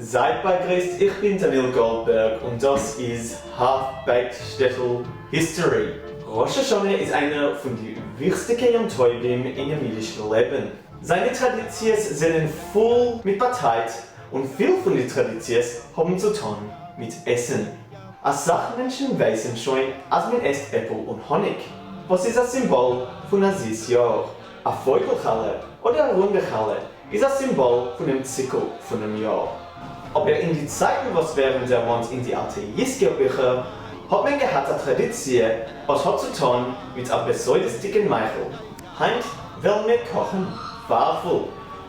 זייט באגריסט איך בין דניאל גאלדבערג און דאס איז Half Baked שטעטל History. ראש השנה איז איינער פון די וויכסטיגע יום טובים אינעם אידישן לעבן. זיינע טראדיציעס זענען פול מיט באטייט און פיל פון די טראדיציעס האבן צו טון מיט עסן. אסאך מענטשן ווייסן שוין אז מען עסט עפל און האניג וואס איז א סימבאל פון א זיס יאר. א פויגל חלה אדער א רונדע חלה איז א סימבאל פונעם ציקל פונעם יאר. אבער אין די צייטן וואס ווערן דערמאנט אין די אלטע יזכור ביכער האט מען געהאט א טראדיציע וואס האט צו טון מיט א בסודות'דיגן מאכל. היינט וועלן מיר קאכן פארפל,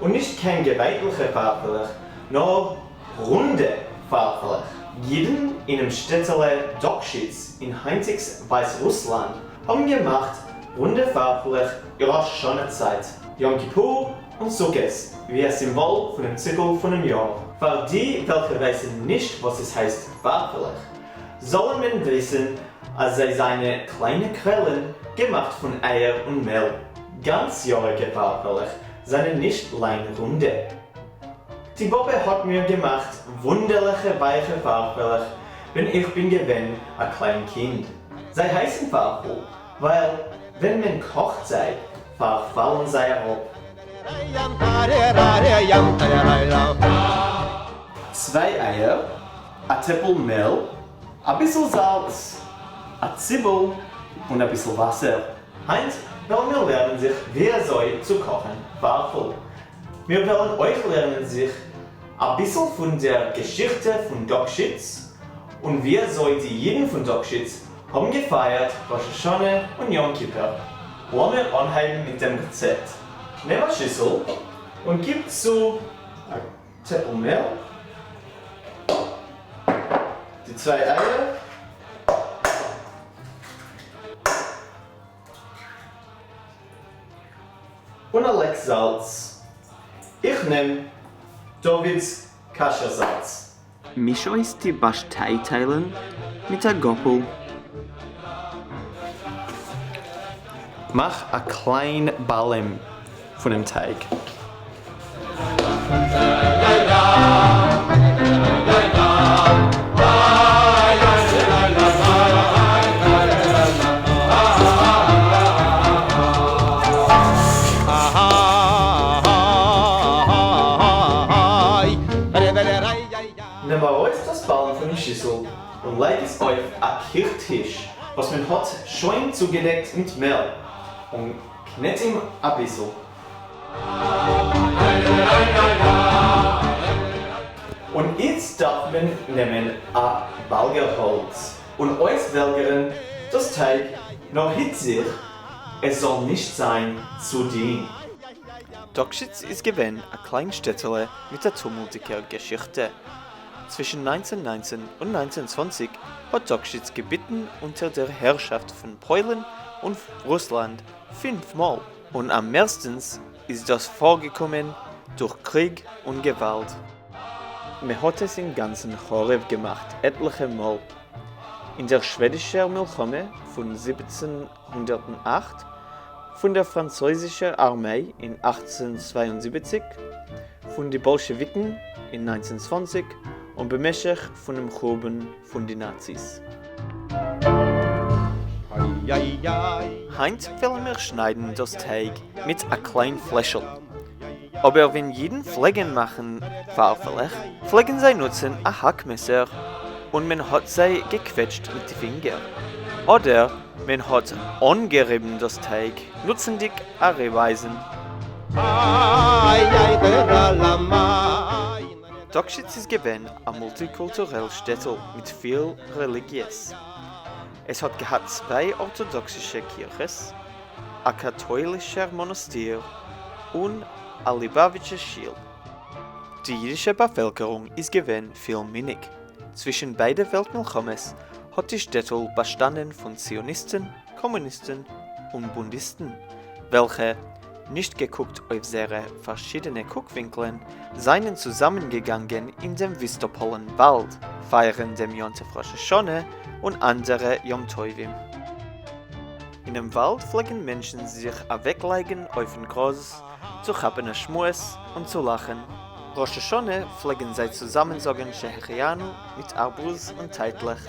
און נישט קיין געוויינטליכע פארפעלעך, נאר רונדע פארפעלעך. אידן אינעם שטעטעלע דאקשיץ אין היינטיגס ווייסרוסלאנד האבן געמאכט רונדע פארפלעך אין ראש השנה צייט, יום כיפור און סוכות, ווי א סימבאל פונעם ציקל פונעם יאר. פאר די וועלכע ווייסן נישט וואס עס הייסט פארפלעך, זאלן מען וויסן אז זיי זיינע קליינע קרעלן געמאכט פון אייער און מעל. גאנץ יאריגע פארפלעך זענען נישט ליין רונדע. די באבע האט מיר געמאכט וואונדערליכע ווייכע פארפעלעך ווען איך בין געווען א קליין קינד. זיי הייסן פארפל ווייל ווען מען קאכט זיי פארפאלן זיי אראפ. צוויי אייער, א טעפל מעל, אביסל זאלץ, א ציבל און אביסל וואסער. היינט וועלן מיר לערנען זיך ווי אזוי צו קאכן פארפל. מיר וועלן אויך לערנען זיך אביסל פון דער געשיכטע פון דאקשיץ און ווי אזוי די אידן פון דאקשיץ האבן געפייערט ראש השנה און יום כיפור. לאמיר אנהייבן מיט דעם רעצעפט. נעם א שיסל און גיב צו א טעפל מעל, די צוויי אייער, און א לעק זאלץ. איך נעם דוד'ס כשר זאלץ. מיש אויס די באשטייטיילן מיט א גאפל. מאך א קליין באלעם פונעם טייג. נעם ארויס דאס באלן פונעם שיסל און לייג עס אויף א קיך טיש וואס מען האט שוין צוגעדעקט מיט מעל און קנעט אים אביסל. און איצט דארף מען נעמען א וואלגער האלץ און אויסוועלגערן דאס טייג, נאר היט זיך עס זאל נישט זיין צו דין. דאקשיץ איז געווען א קליין שטעטעלע מיט א טומלדיגער געשיכטע. צווישן 1919 און 1920 האט דאקשיץ געביטן אונטער דער הערשאפט פון פוילן און רוסלאנד פינף מאל, און אממערסטנס איז דאס פארגעקומען דורך קריג און געוואלד. מען האט עס אינגאנצן חרוב געמאכט עטליכע מאל. אין דער שוועדישער מלחמה פון 1708, פון דער פראנצויזישער ארמיי אין 1872, פון די באלשעוויקן אין 1920, און במשך פונעם חורבן פון די נאציס. היינט וועלן מיר שניידן דאס טייג מיט א קליין פלעשל. אבער ווען אידן פלעגן מאכן פארפעלעך פלעגן זיי נוצן א האק מעסער און מען האט זיי געקוועטשט מיט די פינגער, אדער מען האט אנגעריבן דאס טייג נוצנדיג א ריבאייזן. דאקשיץ איז געווען א מולטיקולטורעל שטעטל מיט פיל רעליגיעס. עס האט געהאט צוויי ארטאדאקסישע קירכעס, א קאטוילישער מאנאסטיר און א ליבאוויטשע שיל. די אידישע באפעלקערונג איז געווען פיל-מיניג. צווישן ביידע וועלט מלחמות האט די שטעטל באשטאנען פון ציוניסטן, קאמוניסטן און בונדיסטן, וועלכע, נישט געקוקט אויף זייערע פארשידענע קוק-ווינקלען, זענען צוזאמענגעגאנגען אין דעם וויסטאפאלן וואלד פייערן דעם יום טוב ראש השנה און אנדערע יום טובים. אינעם וואלד פלעגן מענטשן זיך אוועקלייגן אויפן גראז צו כאפן א שמועס און צו לאכן. ראש השנה פלעגן זיי צוזאמען זאגן שהחיינו מיט ארבוז און טייטלעך.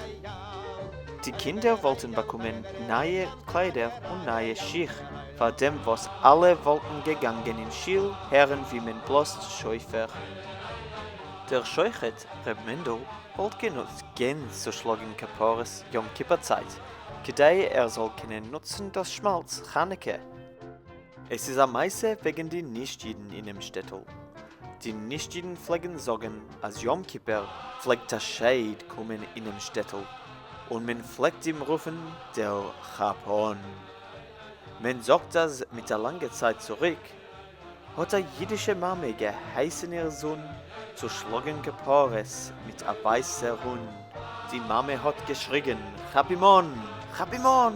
די קינדער וואלטן באקומען נייע קליידער און נייע שיך פאר דעם וואס אלע וואלטן געגאנגען אין שיל הערן ווי מען בלאזט שופר. דער שוחט ר' מענדל וואלט גענוצט גענז צו שלאגן כפרות יום כיפור צייט כדי ער זאל קענען נוצן דאס שמאלץ חנוכה. עס איז א מעשה וועגן די נישט אידן אינעם שטעטל. די נישט אידן פלעגן זאגן אז יום כיפור פלעגט א שד קומען אינעם שטעטל און מען פלעגט אים רופן דער כאפאן. מען זאגט אז מיט א לאנגע צייט צוריק האט א אידישע מאמע געהייסן איר זון צו שלאגן כפרות מיט א ווייסער הון, די מאמע האט געשריגן כאפ אים אן! כאפ אים אן!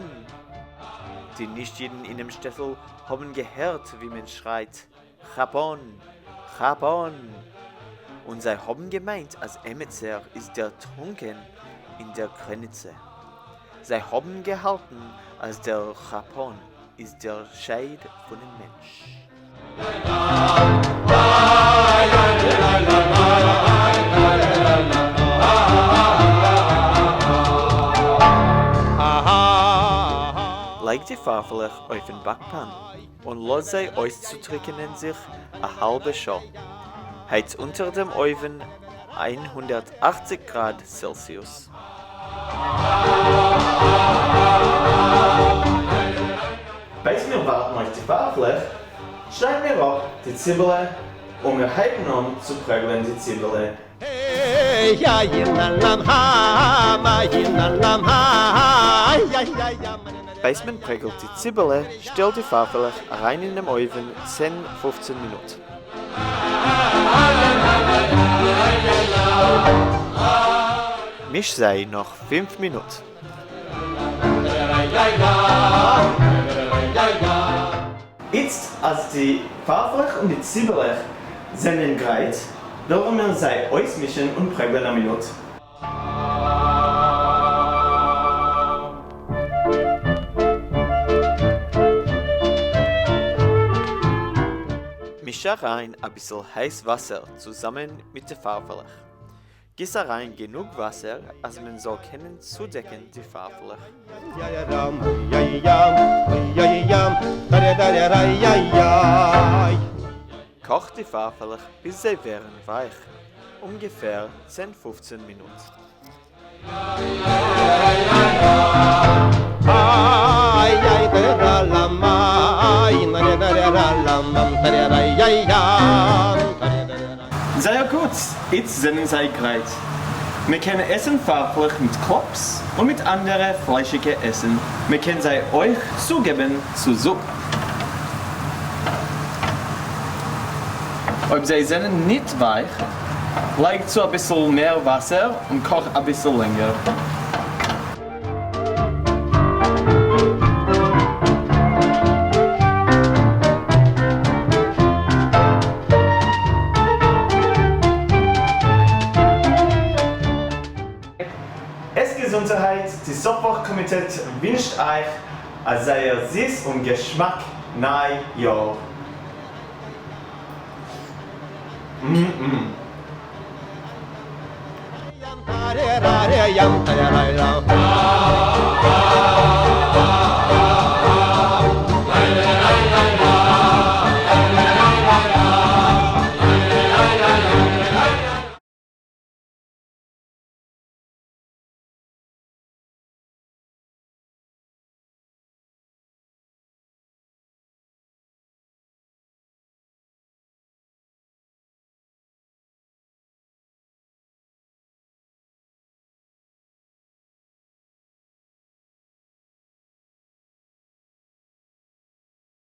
די נישט אידן אינעם שטעטל האבן געהערט ווי מען שרייט כאפ אן! כאפ אן! און זיי האבן געמיינט אז עמיצער איז דערטרונקען אין דער קרעניצע. זיי האבן געהאלטן אז דער כאפאן איז דער שד פונעם מענטש. לייג די פארפעלעך אויפן באק-פאן און לאז זיי אויסצוטריקענען זיך א האלבע שעה. הייץ אונטער דעם אויוון 180 גראד סעלסיוס. בעת מיר ווארטן אויף די פארפלעך, שניידן מיר אפ די ציבעלע און מיר הייבן אן צו פרעגלען די ציבעלע. בעת מען פרעגלט די ציבעלע, שטעל די פארפעלעך אריין אינעם אויוון צען פופצן מינוט. מיש זיי נאך פינף מינוט. איצט אז די פארפלעך און די ציבעלעך זענען גרייט, וועלן מיר זיי אויסמישן און פרעגלען א מינוט. מיש אריין אביסל הייס וואסער צוזאמען מיט די פארפעלעך. גיס אריין גענוג וואסער אז מען זאל קענען צודעקן די פארפעלעך. קאך די פארפעלעך ביז זיי ווערן ווייך, אומגעפער צען פופצען מינוט. זייער גוט, איצט זענען זיי גרייט. מען קען עסן פארפלעך מיט קלאפס און מיט אנדערע פליישיגע עסן, מען קען זיי אויך צוגעבן צו זופ. אויב זיי זענען ניט ווייך, לייג צו אביסל מער וואסער און קאך אביסל לענגער. עסט געזונטערהייט, די סוף-וואך קאמיטעט ווינטשט אייך א זייער זיס און געשמאק ניי יאר.